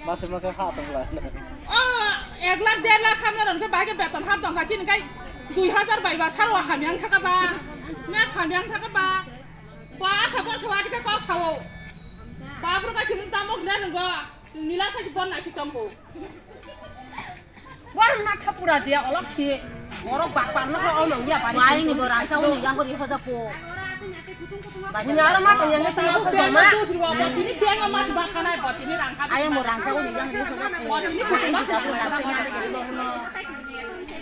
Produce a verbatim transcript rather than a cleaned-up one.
Mase mase ha tong la. O, ek lakh, der lakh hamya rok khe bahai khe beton hap tong kha, chini kai dui hazar bai ba saro hamya wng thaka ba. Ne hamya wng thaka ba. Ba asa bor sawa dikhe kok sawo. Ba bro ka chini tamok ne nungo. Nila kha bon na si tombo. Borok na thapura je olok si. Borok bak bak no ko omong ya bari. Wai ni borok ang sa uni yang ko ri hoja po. Bunya aro ma tong yang chini ko jama. Botini beng ma si ba khanai botini rang kha. Ayang borok ang sa uni yang ri hoja po. Botini beng ma si ba khanai.